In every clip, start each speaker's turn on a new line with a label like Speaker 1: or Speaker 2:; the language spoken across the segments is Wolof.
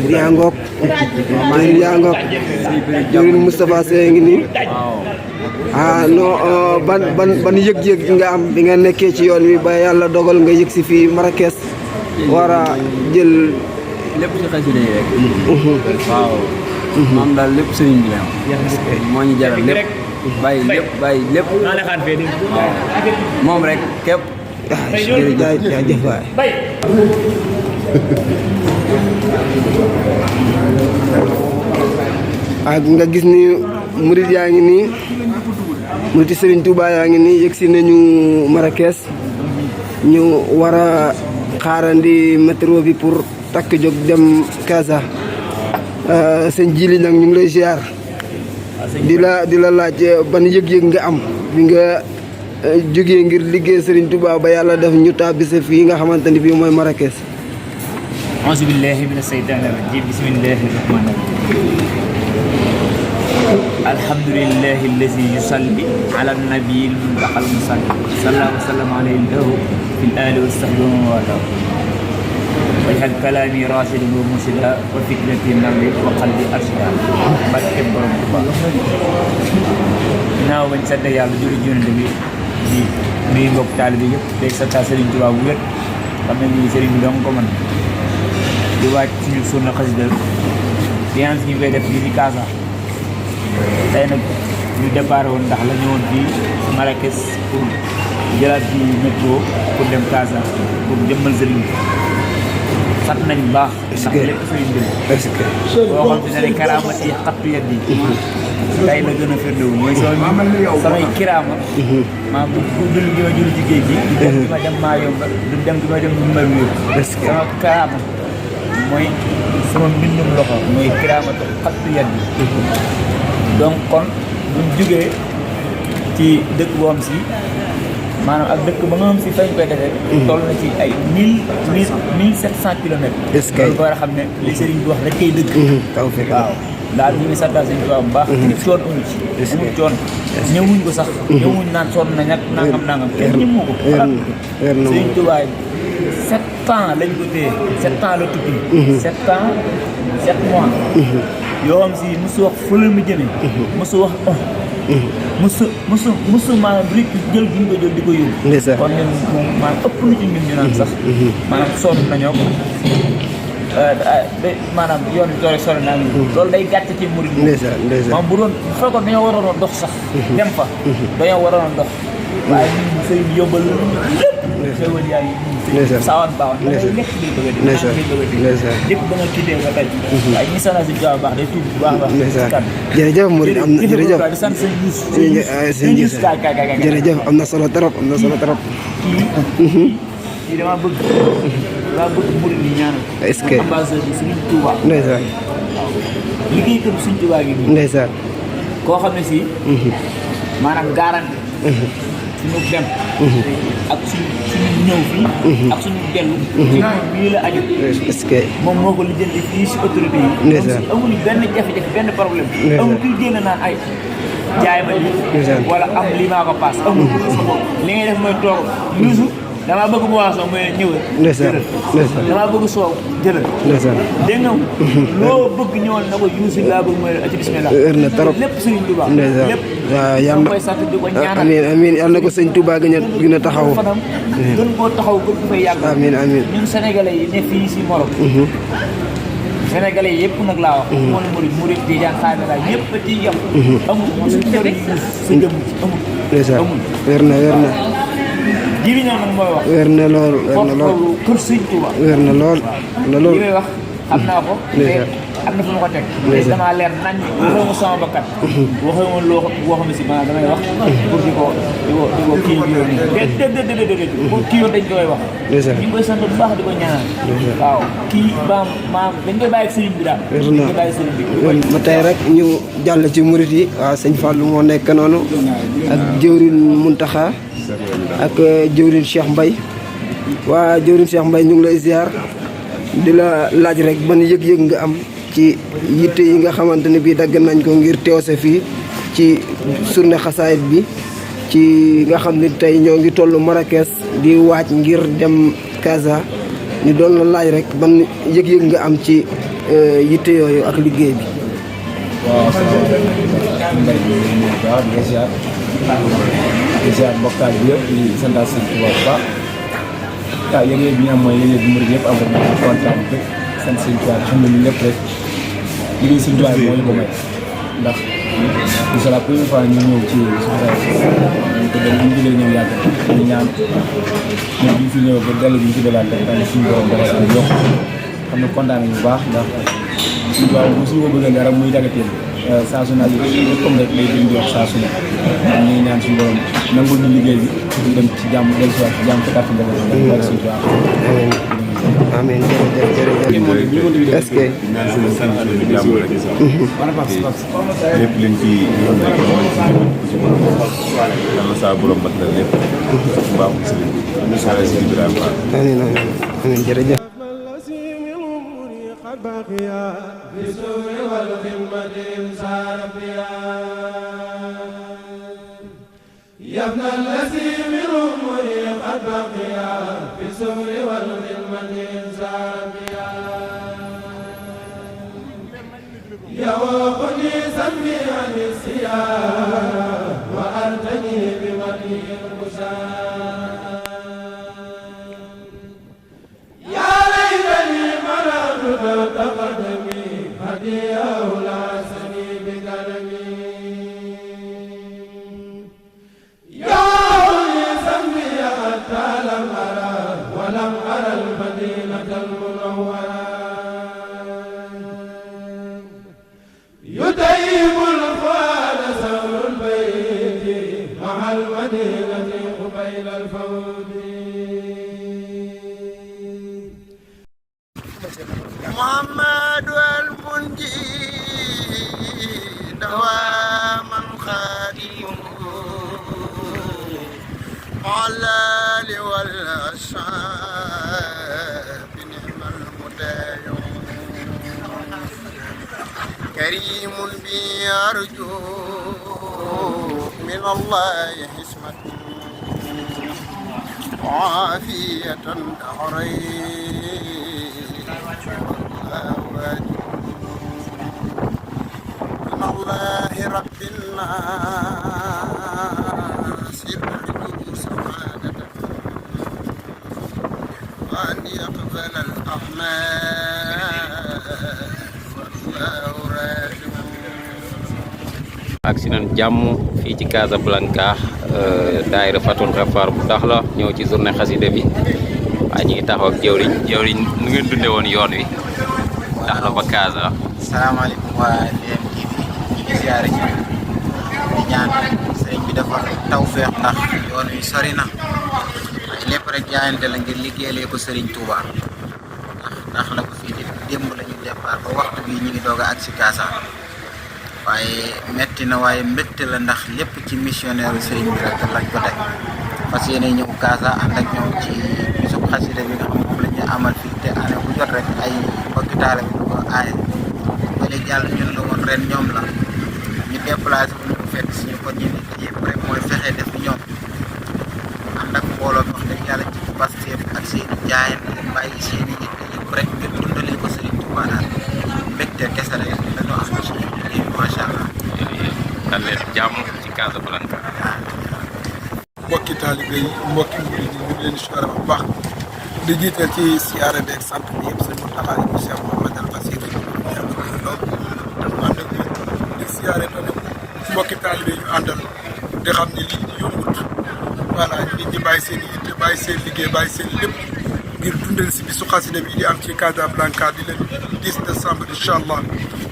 Speaker 1: Diangok, Diangok, Jawrin Moustapha Seye ngi nii no ban yëg-yëg nga am bi nga nekkee ci yoon wi ba yàlla dogal nga yëg si fii Marrakech war a jël
Speaker 2: lépp ci xasida yi rek waaw moom daal lépp sëriñ bi la moo ñu jaral lépp bàyyi lépp waaw moom rek képp
Speaker 1: jërëjëf waay ak nga gis ni murid yaa ngi nii murid Serigne Touba yaa ngi nii yegsi nañu Marrakech ñu war a xaarandi métro bi pour takk jóg dem Casa sëñ Jili nag ñu ngi lay ziar di la laaj ban yëg-yëg nga am bi nga jógee ngir liggéey Serigne Touba ba yàlla def ñu tàbbise fii nga xamante ni bii mooy Marrakech.
Speaker 3: auzu billahi mina shaytaani rajiim bismillahi rahmaani rahiim alhamdulillahi allazi yusalli ala nabiyil muntaqal musalli sallallahu wa sallam alayhi fil aali wa sahbi wa wala wajhal kalaami rashidan wa murshida wa fikrati nawwir wa qalbi arshida barke borom Tuuba naaw bañ sant yàlla julli Yonent bi di nuyu mbokk taalibe yëpp day sant Sëriñ Tuuba bu wér xam ne lii sëriñ bi dong ko mën di wàcc suñu sunna xasida séance ñu koy def fii ci Casa tey nag ñu départ woon ndax la ñëwoon fii Marrakech pour jëlaat bi métro pour dem Casa pour jëmmal sëriñ bi sant nañ bu baax ndax lépp sëriñ bi boo xam te ne karaama ci xattu yet bi tey la gën a firndewu mooy samay kiraama maa bu dul gi ma jël ci géej gi du dem gi ma dem maa yomba du dem gi ma dem du ma wér sama karaama mooy sama mbindum loxo mooy kiraamatu xattu yet bi donc kon buñ jógee ci dëkk boo xam si maanaam ak dëkk ba nga xam si fañ koy defee toll na ci ay 1700 kilomètres loolu ko war a xam ne li sëriñ bi wax rek kay dëgg waaw daal ñu ngi santaal sëriñ Tuubaa bu baax nit coon amu ci amul coon ñëwuñ ko sax ñëwuñ naan sonn nañ ak nangam kenn ñëmu ko sëriñ Tuubaa 7 ans lañ ko téye 7 ans la tukki 7 ans 7 mois yoo xam si mosu wax fële mu jëmee mosu wax mosu maanaam rek jël gi ñu ko jël di ko yóbbu kon ñun moom maanaam ëpp na ci ñun ñu naan sax maanaam sonn nañoo ko maanaam yoon bi doole sori naa loolu day gàcce ci murid moom bu doon bu fekkoon dañoo waroon a dox sax dem fa dañoo waroon a dox waaye ñun sëriñ bi yóbbal lépp xéwal yaa ngi sawan baawan da ngay lekk di bëgg di naan di bëgg di lépp ba nga kiitee nga taj waaye ñi sana si jaaw baax day tuub bu baax baax
Speaker 1: jërëjëf Mouride am na jërëjëf
Speaker 3: di sant sëñ Youssou
Speaker 1: jërëjëf am na solo trop am na solo trop
Speaker 3: kii dama bëgg Mouride yi ñaanal
Speaker 1: est-ce que
Speaker 3: ambassadeur bi Sëriñ Tuuba
Speaker 1: ndeysaan
Speaker 3: liggéeykat Sëriñ Tuuba gi nii
Speaker 1: ndeysaan
Speaker 3: koo xam ne si maanaam garanti suñu dem ak suñu ñëw fii ak suñu dellu ci bii la aju
Speaker 1: est-ce que
Speaker 3: moom moo ko lijjanti fii si autorité yi amul benn jafe-jafe benn problème amul kuy génn naan ay jaay ma lii wala am lii maa ko paas amul li ngay def mooy toog Youssou damaa bëgg boisson mooy ñëwal jëlal damaa bëgg soow jëlal dégg nga loo bëgg ñëwal na ko Youssou laa bëgg mooy ci bismillah
Speaker 1: na trop
Speaker 3: lépp Serigne Touba lépp
Speaker 1: waaw yàlla
Speaker 3: koy sant di ko ñaanal
Speaker 1: amiin yàlla na ko sëñ Touba gën a taxaw
Speaker 3: fanam gën koo taxaw gën ko fay yàgg
Speaker 1: amiin
Speaker 3: ñun sénégalais yi ne fii si Maroc sénégalais yëpp nag laa wax moon murid tijaan xaadir la ñëpp ci yem amul suñu jëriñ sa jëm amul
Speaker 1: wér na
Speaker 3: jibi ñoo nag mooy wax
Speaker 1: wér na lool
Speaker 3: kër Sëñ Touba
Speaker 1: wér na lool
Speaker 3: li may wax xam naa ko am na fu ma ko teg mais damaa leer nañ waxee ma sama bakkat waxee ma loo xam ne si maanaam damay wax pour di ko kii yoon nii déedéet kii yoon dañ koy wax ñu ngi koy sant bu baax di ko ñaanal waaw kii maam dañ koy bàyyi ak sëriñ bi daal dañ koy bàyyi sëriñ bi
Speaker 1: ba tey rek ñu jàll ci murit yi waaw sëñ Fallou moo nekk noonu ak jëwrin Muntaxa ak jëwrin Cheikh Mbaye waa jëwrin Cheikh Mbaye ñu ngi lay ziar di la laaj rek ban yëg-yëg nga am ci yitte yi nga xamante ne bii dagg nañ ko ngir teewse fii ci journée xasaayit bi ci nga xam ne tey ñoo ngi toll Marrakech di waaj ngir dem Casa ñu doon la laaj rek ban yëg-yëg nga am ci yitte yooyu ak liggéey bi.
Speaker 4: waaw mbay mi ñu baax di ziar mbokkaay bi yëpp di santaat sëñ Tuubaa bu baax waaw yëg-yëg bi ñu am mooy yëg-yëg bi murid yëpp am rek ñu kontaan rek sant sëñ Tuubaa xam ne ñu lépp rek liggéey sëñ Tuubaa moo ñu ko may ndax c'est la première fois ñu ñëw ci suñu ko dem ñu jógee ñëw yàgg ñu ñaan ñun bi ñu fi ñëw ba dellu bi ñu fi delaat rek daal suñu borom defal ak yokk xam ne kontaan nañu bu baax ndax suñu Tuubaa bu suñu ko bëggee dara muy dagateel saa su ne ak comme rek day gën di wax saa su ne ñu ngi ñaan suñu borom nangul ñu liggéey bi ñu dem ci jàmm dellu si waat ci jàmm ci kàttan ndax suñu Tuubaa
Speaker 1: amiin jërëjëf est-ce que
Speaker 5: ñaan seen sant bi jàmm rek lépp liñ ci yoon rek yàlla saa borom mat la lépp ci baaxu sëriñ bi sala si Ibrahima
Speaker 1: amiin jërëjëf
Speaker 6: يبنى الذي من أمري قد بقيا في السر والخدمة سابيا يوقني سمي عن السياح وأرتني بمدي البشار يا ليتني مررت تقدمي هديه لا سني بكرمي ولم أرى المدينة المنورة يطيب الفؤاد سور البيت مع المدينة قبيل الفوت محمد المنجي دواما خادم على والأصحاب نعم المدايع كريم بي أرجو من الله حسمة وعافية دهرين من الله رب الناس يرجو سعادة وأن يقبل الأعمال والله راجع.
Speaker 7: ak si nañ jàmm fii ci Casablanca daayira Fatul Xafaar bu tax la ñëw ci journée xasida bi waaye ñu ngi taxaw ak jëwriñ nu ngeen dunde woon yoon wi tax la ba Casa.
Speaker 8: salaamaaleykum waa DMTV ñu ngi ziare ci di ñaan sëriñ bi defal tawfeex ndax yoon wi sori na lépp rek jaayante la ngir liggéeyee ko sëriñ Touba ndax la ko fii di démb la ñu départ ba waxtu bi ñu ngi doog a agsi Casa waaye metti na waaye mbégte la ndax lépp ci missionnaire sëriñ bi rek lañ ko teg fas yéene ñëw Casa ànd ak ñoom ci bisub xasida bi nga xam moom la ñuy amal fii te année bu jot rek ay mbokki taale bi ko aaye ba léegi yàlla ñun la woon ren ñoom la ñu déplacé bu ñu ko fekk si ñu kon ñu nit yëpp rek mooy fexe def ñoom ànd ak mbooloo wax dëgg yàlla ci Pastef ak seen i jaayante bàyyi seen i yitte yëpp rek ngir dundalee ko Sëriñ Tuubaa daal mbégte kese la dañoo am ci liggéey bi macha allah.
Speaker 7: dal leen jàmm ci Casablanca.
Speaker 9: mbokki taalibe yi mbokki murid yi ñu ngi leen di siyaare bu baax di jiital ci siyaare beeg sant bi yëpp sëñ Mountakha ibn Cheikh Mouhamadou Bassirou di siyaare tamit mbokki taalibe yi ñu àndal di xam ne lii yombut voilà nit ñi bàyyi seen yitte bàyyi seen liggéey bàyyi seen lépp ngir dundal si bisu xasida bi di am ci Casablanca di leen 10 décembre incha allah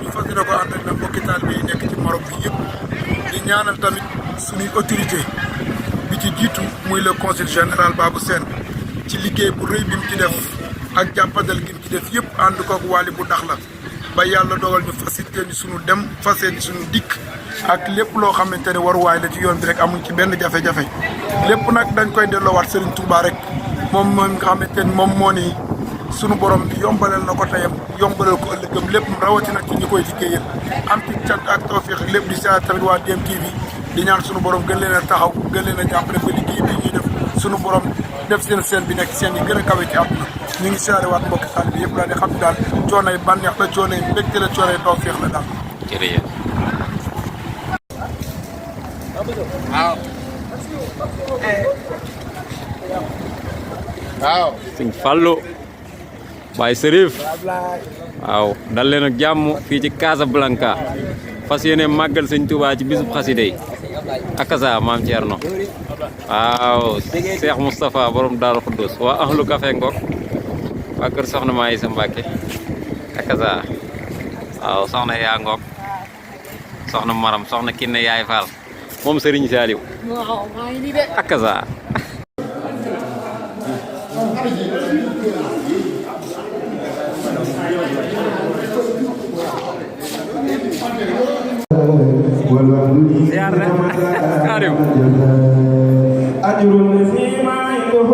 Speaker 9: ñu fas yéene ko àndal nag mbokki taalibe yi nekk ci Maroc bi yëpp di ñaanal tamit suñuy autorité bi ci jiitu muy le consul général Babou Sène ci liggéey bu rëy bi mu ci def ak jàppandal gi mu ci def yëpp ànd koog wàlli bu dax la ba yàlla dogal ñu facilité ni suñu dem facilité ni suñu dikk ak lépp loo xamante ne waruwaay la ci yoon bi rek amuñ ci benn jafe-jafe lépp nag dañ koy delloowaat Serigne Touba rek moom nga xamante ni moom moo ni sunu borom bi yombalal na ko teyam yombalal ko ëllëgam lépp rawatina ci ñi koy liggéeyal am ci cant ak tawfiix lépp di saa tamit waa DMTV di ñaan sunu borom gën leen a taxaw gën leen a jàppale ba liggéey bi ñuy def sunu borom def seen bi nekk seen yi gën a kawe ci àdduna ñu ngi siyaare waat mbokki taal bi yëpp daal di xam ne daal coonay bànneex la coonay mbégte la coonay tawfiix la daal.
Speaker 7: jërëjëf.
Speaker 8: waaw.
Speaker 7: sëñ Fallou Baye Serif waaw dal leen ak jàmm fii ci Casablanca fas yéene màggal sëñ Touba ci bisub xasida yi akasa maam Thierno waaw Cheikh Moustapha borom Daaru Xuddus waa ahlu café ngok waa kër soxna Maïssa Mbacke akasa waaw soxna yaa ngok soxna Maram soxna Kinne yaay Fall moom Serigne Saliou akasa ziar Karim
Speaker 10: أجر فيما عنده